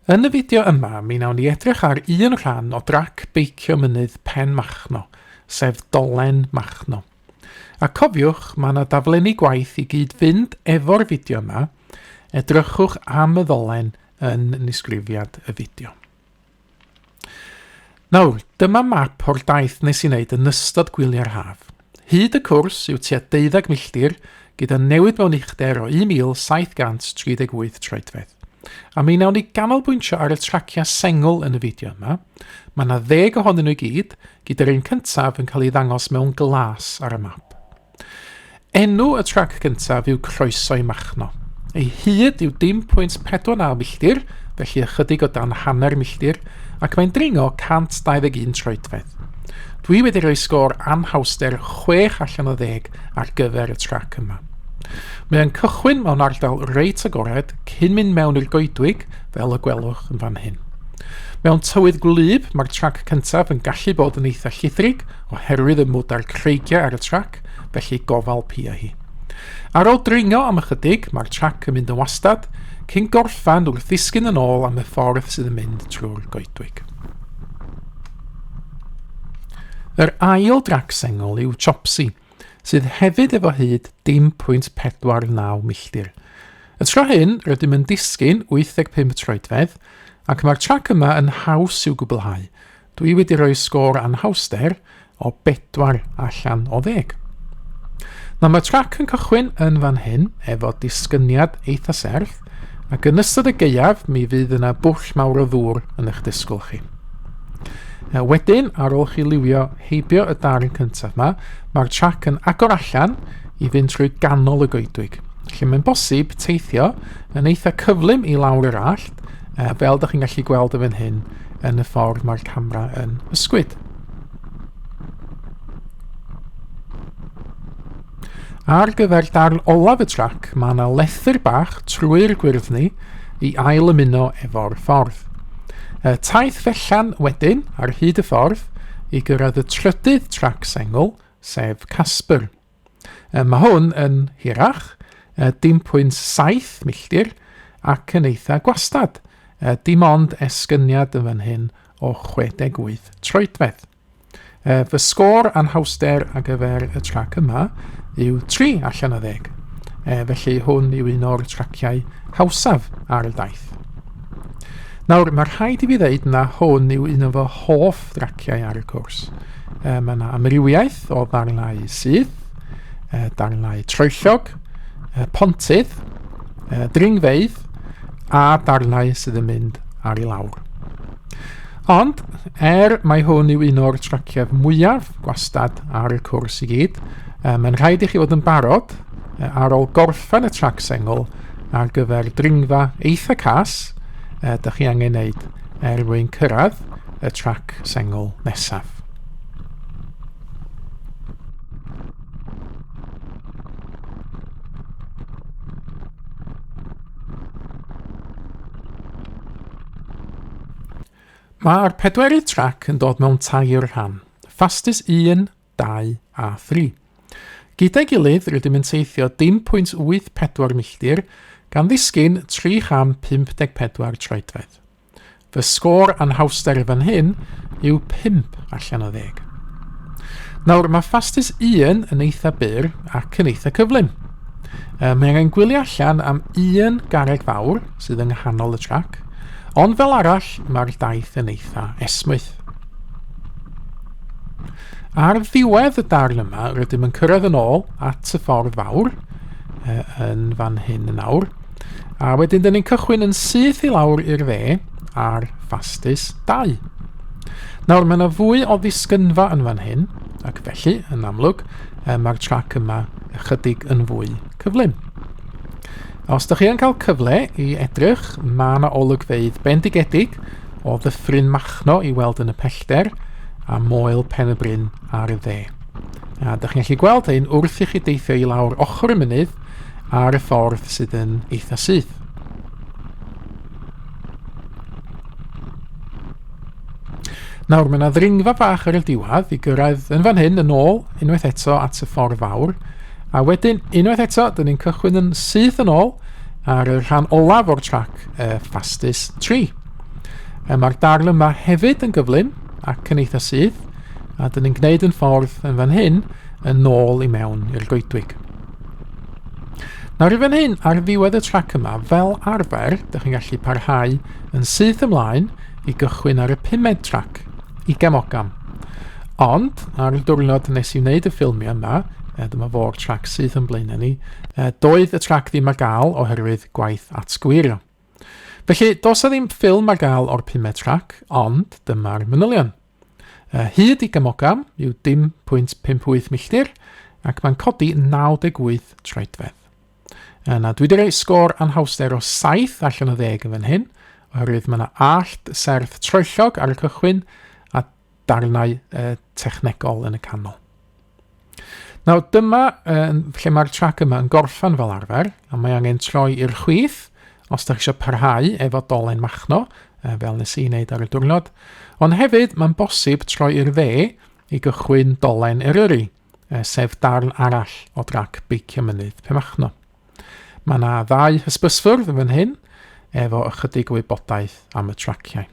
Yn y fideo yma, mi wnawn ni edrych ar un rhan o drac beicio mynydd Penmachno, sef Dolen Machno. A cofiwch, mae yna daflenni gwaith i gyd fynd efo'r fideo yma, edrychwch am y ddolen yn nisgrifiad y fideo. Nawr, dyma map o'r daith nes i wneud yn ystod gwyliau'r haf. Hyd y cwrs yw tua 12 milltir, gyda newid mewn uchder o 1,738 troedfedd. A mi wnawn ni ganolbwyntio ar y traciau sengl yn y fideo yma. Mae yna ddeg ohonyn nhw i gyd, gyda'r un cyntaf yn cael ei ddangos mewn glas ar y map. Enw y trac cyntaf yw Croeso i Machno. Ei hyd yw dim pwynt 49 milltir, felly ychydig o dan hanner milltir, ac mae'n dringo 121 troedfedd. Dwi wedi rhoi sgôr anhawster 6 allan o 10 ar gyfer y trac yma. Mae o'n cychwyn mewn ardal reit agored cyn mynd mewn i'r goedwig, fel y gwelwch yn fan hyn. Mewn tywydd gwlyb, mae'r trac cyntaf yn gallu bod yn eitha llithrig oherwydd y mwd a'r creigiau ar y trac, felly gofal pia hi. Ar ôl dringo am ychydig, mae'r trac yn mynd yn wastad, cyn gorffan wrth ddisgyn yn ôl am y ffordd sydd yn mynd trwy'r goedwig. Yr ail drac sengl yw Chopsy, sydd hefyd efo hyd dim pwynt 49 milltir. Y tro hyn, rydym yn disgyn 85 troedfedd, ac mae'r trac yma yn haws i'w gwblhau. Dwi wedi rhoi sgôr anhawster o 4 allan o 10. Nawr mae'r trac yn cychwyn yn fan hyn efo disgyniad eitha serth, ac yn ystod y gaeaf mi fydd yna bwll mawr o ddŵr yn eich disgwyl chi. Wedyn, ar ôl chi liwio heibio y darn cyntaf yma, mae'r trac yn agor allan i fynd trwy ganol y goedwig, lle mae'n bosib teithio yn eitha cyflym i lawr yr allt, fel ydych chi'n gallu gweld yn fan hyn yn y ffordd mae'r camera yn ysgwyd. Ar gyfer darn olaf y trac, mae yna lethr bach trwy'r gwyrddni i ail ymuno efo'r ffordd. Y taith fellan wedyn ar hyd y ffordd i gyrraedd y trydydd trac sengl, sef Casper. Mae hwn yn hirach, dim pwynt 7 milltir, ac yn eitha gwastad, dim ond esgyniad yn fan hyn o 68 troedfedd. Fy sgôr anhawster ar gyfer y trac yma yw 3 allan o 10. Felly hwn yw un o'r traciau hawsaf ar y daith. Nawr, mae rhaid i fi ddeud na hwn yw un o fy hoff draciau ar y cwrs. Mae yna amrywiaeth o ddarnau syth, darnau troellog, pontydd, dringfeydd a darnau sydd yn mynd ar i lawr. Ond, er mai hwn yw un o'r traciau mwyaf gwastad ar y cwrs i gyd, mae'n rhaid i chi fod yn barod ar ôl gorffen y trac sengl ar gyfer dringfa eitha cas dych chi angen wneud er mwyn cyrraedd y trac sengl nesaf. Mae'r pedwerydd trac yn dod mewn tair rhan, Fastest 1, 2 a 3. Gyda'i gilydd, rydym yn teithio dim pwynt 84 milltir, gan ddisgyn 354 troedfedd. Fy sgôr anhawster fan hyn yw 5 allan o 10. Nawr, mae Fastest 1 yn eitha byr ac yn eitha cyflym. Mae angen gwylio allan am un garreg fawr sydd yng nghanol y trac, ond fel arall mae'r daith yn eitha esmwyth. Ar ddiwedd y darn yma, rydym yn cyrraedd yn ôl at y ffordd fawr, yn fan hyn yn awr. A wedyn, dyn ni'n cychwyn yn syth i lawr i'r dde ar Fastus 2. Nawr, mae yna fwy o ddisgynfa yn fan hyn, ac felly, yn amlwg, mae'r trac yma ychydig yn fwy cyflym. Os ydych chi yn cael cyfle i edrych, mae yna olygfeydd bendigedig o ddyffryn Machno i weld yn y pellter a moel Pen y Bryn ar y dde. A ydych chi'n gallu gweld hyn wrth i chi deithio i lawr ochr y mynydd ar y ffordd sydd yn eitha syth. Nawr, mae yna ddringfa fach ar y diwedd i gyrraedd yn fan hyn yn ôl unwaith eto at y ffordd fawr. A wedyn, unwaith eto, dyn ni'n cychwyn yn syth yn ôl ar y rhan olaf o'r trac Fastest 3. Mae'r darn yma hefyd yn gyflym ac yn eitha syth, a dyn ni'n gwneud yn ffordd yn fan hyn yn ôl i mewn i'r goedwig. Nawr i fan hyn, ar ddiwedd y trac yma, fel arfer, dych chi'n gallu parhau yn syth ymlaen i gychwyn ar y pumed trac, igam ogam. Ond, ar y diwrnod nes i wneud y ffilmiau yma, dyma fo'r trac syth yn blaenau ni, doedd y trac ddim ar gael oherwydd gwaith atgyweirio. Felly, does 'na ddim ffilm ar gael o'r pumed trac, ond dyma'r manylion. Hyd i Gamogam yw dim pwynt 58 milltir ac mae'n codi 98 troedfedd. Na, dwi wedi rhoi sgôr anhawster o 7 allan o 10 yn fan hyn, oherwydd mae yna allt serth troellog ar y cychwyn a darnau technegol yn y canol. Nawr dyma lle mae'r trac yma yn gorffan fel arfer, a mae angen troi i'r chwith os da chi eisiau parhau efo dolen Machno, fel nes i wneud ar y diwrnod. Ond hefyd, mae'n bosib troi i'r dde i gychwyn dolen Eryri, sef darn arall o drac beicio mynydd Penmachno. Mae yna ddau hysbysfwrdd yn fan hyn, efo ychydig o wybodaeth am y traciau.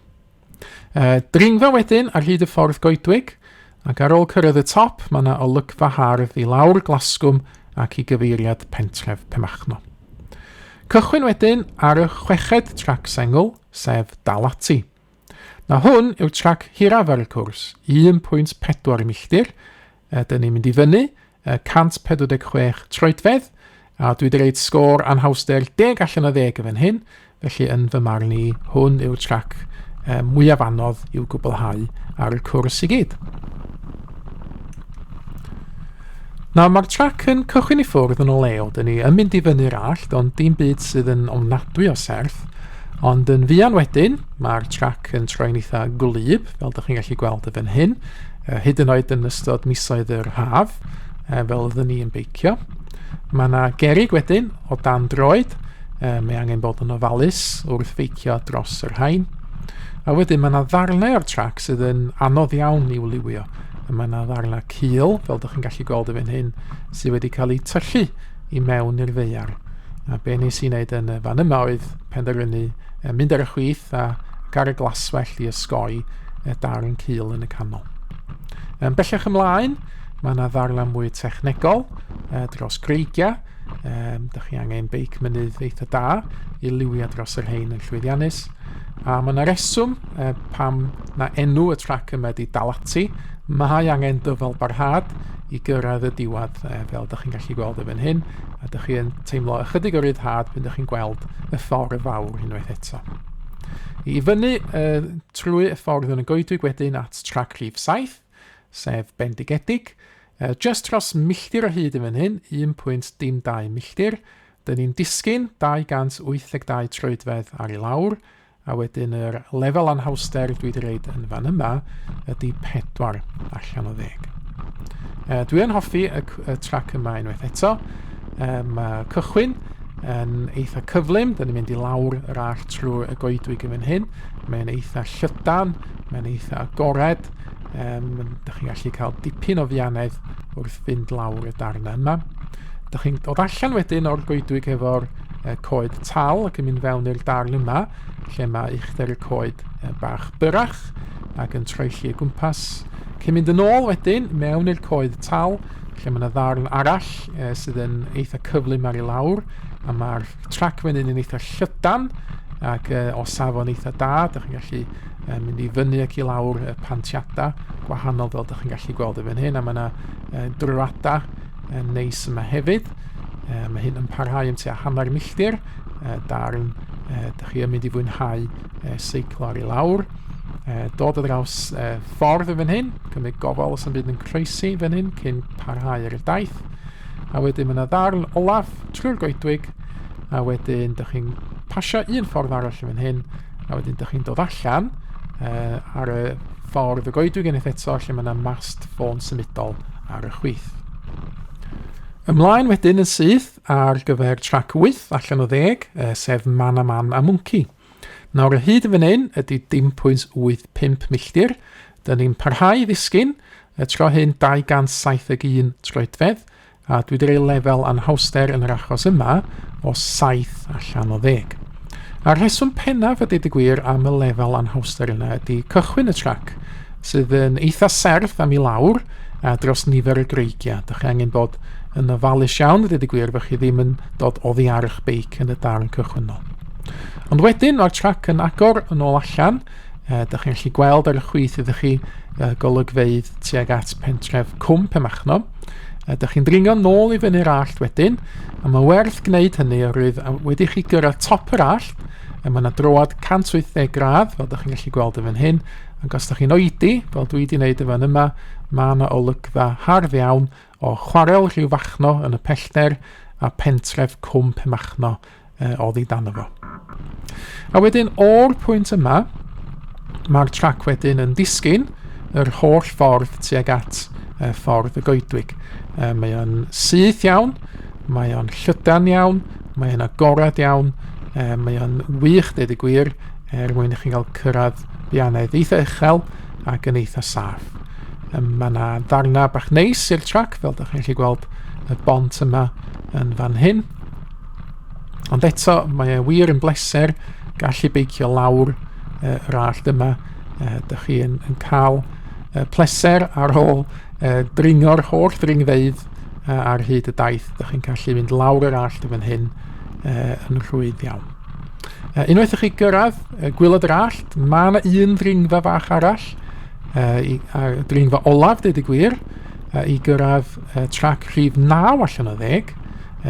Dringfa wedyn ar hyd y ffordd goedwig, ac ar ôl cyrraedd y top, mae yna olygfa hardd i lawr Glasgwm ac i gyfeiriad pentref Penmachno. Cychwyn wedyn ar y chweched trac sengl, sef Dal Ati. Na hwn yw'r trac hiraf ar y cwrs, 1.4 milltir. Dyn ni'n mynd i fyny 146 troedfedd, a dwi wedi rhaid sgôr anhawster 10 allan o 10 yn fan hyn, felly yn fy marn i, hwn yw'r trac mwyaf anodd i'w gwblhau ar y cwrs i gyd. Nawr mae'r trac yn cychwyn i ffwrdd yn o lew, dyn ni yn mynd i fyny'r allt, ond dim byd sydd yn ofnadwy o serth. Ond yn fuan wedyn, mae'r trac yn troi'n eitha gwlyb, fel dych chi'n gallu gweld y fan hyn, hyd yn oed yn ystod misoedd yr haf, fel oeddwn ni yn beicio. Mae yna gerrig wedyn o dan droed, mae angen bod yn ofalus wrth feicio dros yr rhain. A wedyn mae yna ddarnau o'r trac sydd yn anodd iawn i'w liwio. A mae yna ddarnau cul, fel ydych chi'n gallu gweld yn fan hyn, sydd wedi cael eu tyllu i mewn i'r ddaear. A be nes i wneud yn y fan yma oedd penderfynu mynd ar y chwith a ar y glaswellt i osgoi y darn cul yn y canol. Bellach ymlaen, mae yna ddarnau mwy technegol dros greigiau. Dych chi angen beic mynydd eitha da i liwio dros yr hein yn llwyddiannus. A mae yna reswm pam na enw y trac yma ydy dal ati. Mae angen dyfal barhad i gyrraedd y diwedd, fel ydych chi'n gallu gweld yn fan hyn, a ydych chi'n teimlo ychydig o ryddhad pan ydych chi'n gweld y ffordd fawr unwaith eto. I fyny trwy y ffordd yn y goedwig wedyn at trac rhif 7, sef Bendigedig. Just dros milltir o hyd yn fan hyn, 1.02 milltir. Dyn ni'n disgyn 282 troedfedd ar i lawr, a wedyn yr lefel anhawster dwi wedi reid yn fan yma ydy 4 allan o 10. Dwi yn hoffi y, y trac yma unwaith eto. Mae cychwyn yn eitha cyflym, dyn ni'n mynd i lawr yr allt trwy y goedwig yn fan hyn. Mae'n eitha llydan, mae'n eitha agored, dych chi'n gallu cael dipyn o fianedd wrth fynd lawr y darnau yma. Dych chi'n dod allan wedyn o'r goedwig efo'r coed tal ac yn mynd fewn i'r darn yma, lle mae uchder y coed bach byrach ac yn troelli o gwmpas. Cyn mynd yn ôl wedyn mewn i'r coed tal, lle mae yna ddarn arall sydd yn eitha cyflym ar ei lawr, a mae'r trac fan hyn yn eitha llydan ac o safon eitha da. Dych chi'n gallu mynd i fyny ac i lawr y pantiadau gwahanol fel dych chi'n gallu gweld y fan hyn, a mae yna drwyadau neis yma hefyd. Mae hyn yn parhau am tua hanner milltir, darn dych chi yn mynd i fwynhau seiclo ar ei lawr. Dod ar draws ffordd yn fan hyn, cymryd gofal os yn byd yn croesi fan hyn cyn parhau ar y daith. A wedyn mae yna ddarn olaf trwy'r goedwig, a wedyn dych chi'n pasio un ffordd arall yn fan hyn, a wedyn dych chi'n dod allan ar y ffordd y goedwig unwaith eto lle mae yna mast ffôn symudol ar y chwith. Ymlaen wedyn yn syth ar gyfer trac 8 allan o 10, sef Man a Man a Mwnci. Nawr y hyd yn fan hyn ydy dim pwynt 85 milltir. Dyn ni'n parhau i ddisgyn, y tro hyn 271 troedfedd, a dwi wedi rhoi lefel anhawster yn yr achos yma o 7 allan o 10. A'r rheswm pennaf a deud y gwir am y lefel anhawster yna ydy cychwyn y trac, sydd yn eitha serth am i lawr a dros nifer y greigiau. Dych chi angen bod yn ofalus iawn a deud y gwir bod chi ddim yn dod oddi ar eich beic yn y darn cychwynnol. Ond wedyn mae'r trac yn agor yn ôl allan. Dych chi'n gallu gweld ar y chwith ydych chi golygfeydd tuag at pentref Cwm Penmachno. Dych chi'n dringo nôl i fyny'r allt wedyn, a mae werth gwneud hynny oherwydd wedi chi gyrraedd top yr allt, mae yna droad 180 gradd, fel dych chi'n gallu gweld yn fan hyn, ac os dych chi'n oedi, fel dwi wedi gwneud yn fan yma, mae yna olygfa hardd iawn o chwarel Rhiwfachno yn y pellter a pentref Cwm Penmachno oddi dan fo. A wedyn o'r pwynt yma, mae'r trac wedyn yn disgyn yr holl ffordd tuag at ffordd y goedwig. Mae o'n syth iawn, mae o'n llydan iawn, mae o'n agorad iawn, mae o'n wych dweud y gwir, er mwyn i chi gael cyrraedd buanedd eitha uchel ac yn eitha saff. Mae yna ddarna bach neis i'r trac, fel ydych chi'n gallu gweld y bont yma yn fan hyn. Ond eto, mae e wir yn bleser gallu beicio lawr yr allt yma. Dych chi yn, yn cael pleser ar ôl dringo'r holl ddringfeydd ar hyd y daith. Dych chi'n gallu mynd lawr yr allt yn fan hyn yn rhwydd iawn. Unwaith i chi gyrraedd gwylod yr allt, mae yna un ddringfa fach arall, dringfa olaf, dweud y gwir, i gyrraedd trac rhif 9 allan o 10,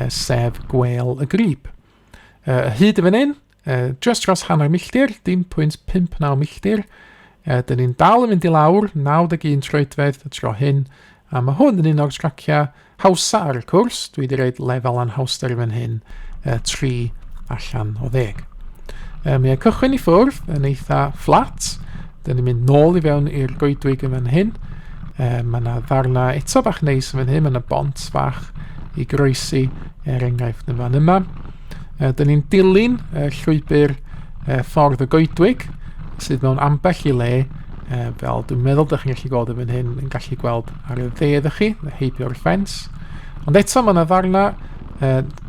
sef Gwêl y Grib. Hyd y fan hyn, just dros hanner milltir, dim pwynt 59 milltir, dyn ni'n dal yn mynd i lawr, 91 troedfedd y tro hyn, a mae hwn yn un o'r traciau hawsa ar y cwrs, dwi wedi rhaid lefel anhawster i fan hyn, 3 allan o 10. Mae e'n cychwyn i ffwrdd yn eitha fflat, dyn ni'n mynd nôl i fewn i'r goedwig yn fan hyn. Mae yna ddarna eto bach neis yn fan hyn, mae yna bont fach i groesi er enghraifft yn fan yma. Dyn ni'n dilyn llwybr ffordd y goedwig sydd mewn ambell i le, fel dwi'n meddwl dych chi'n gallu gweld yn fan hyn, yn gallu gweld ar y dde ydych chi, heibio'r ffens. Ond eto mae yna ddarna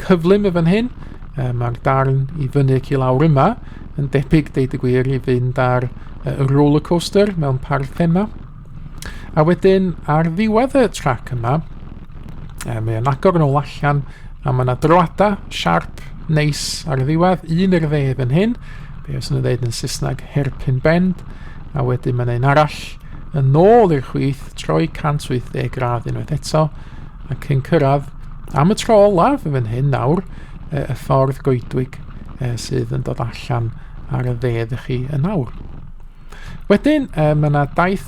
cyflym yn fan hyn, mae'r darn i fyny ac i lawr yma yn debyg, deud y gwir, i fynd ar y roller coaster mewn parth thema. A wedyn ar ddiwedd y trac yma, mae o'n agor yn ôl allan a mae yna droadau siarp neis ar y ddiwedd, un i'r dde fan hyn, be os nhw'n dweud yn Saesneg hairpin bend, a wedyn mae yna un arall yn ôl i'r chwith, troi 180 gradd unwaith eto, a cyn cyrraedd am y tro olaf yn fan hyn nawr, y ffordd goedwig sydd yn dod allan ar y dde ydych chi yn awr. Wedyn, mae yna daith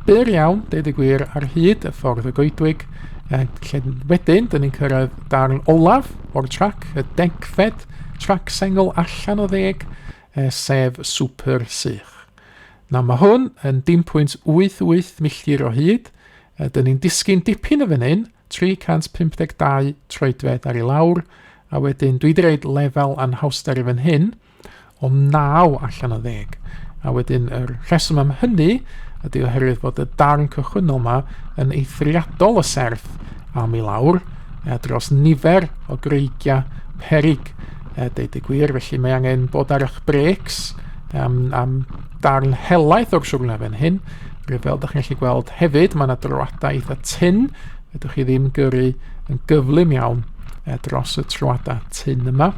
byr iawn, deud y gwir, ar hyd y ffordd y goedwig, lle wedyn, dyn ni'n cyrraedd darn olaf o'r trac, y degfed trac sengl allan o ddeg, sef Super Sych. Nawr mae hwn yn dim pwynt 88 milltir o hyd, dyn ni'n disgyn dipyn o fan hyn, 352 troedfedd ar ei lawr, a wedyn dwi wedi rhaid lefel anhawster i fan hyn o 9 allan o 10. A wedyn yr rheswm am hynny ydy oherwydd bod y darn cychwynnol yma yn eithriadol o serth am i lawr dros nifer o greigiau perig, deud y gwir. Felly mae angen bod ar eich breaks am, am darn helaeth o'r siwrne fan hyn. Fel ydych chi'n gallu gweld hefyd, mae yna droadau eitha tyn. Fedrwch chi ddim gyrru yn gyflym iawn dros y troadau tyn yma.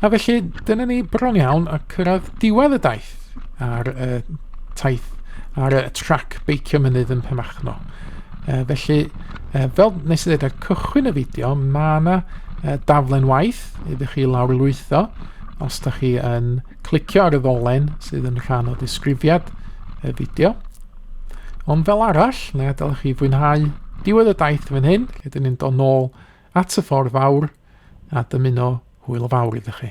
A felly, dyna ni bron iawn a cyrraedd diwedd y daith ar y taith ar y trac beicio mynydd yn Penmachno. Felly, fel nes i ddweud ar cychwyn y fideo, mae yna daflen waith iddo chi lawrlwytho os da chi yn clicio ar y ddolen sydd yn rhan o ddisgrifiad y fideo. Ond fel arall, na adael chi fwynhau diwedd y daith fan hyn, lle dyn ni'n dod nôl at y ffordd fawr a dymuno hwyl fawr iddo chi.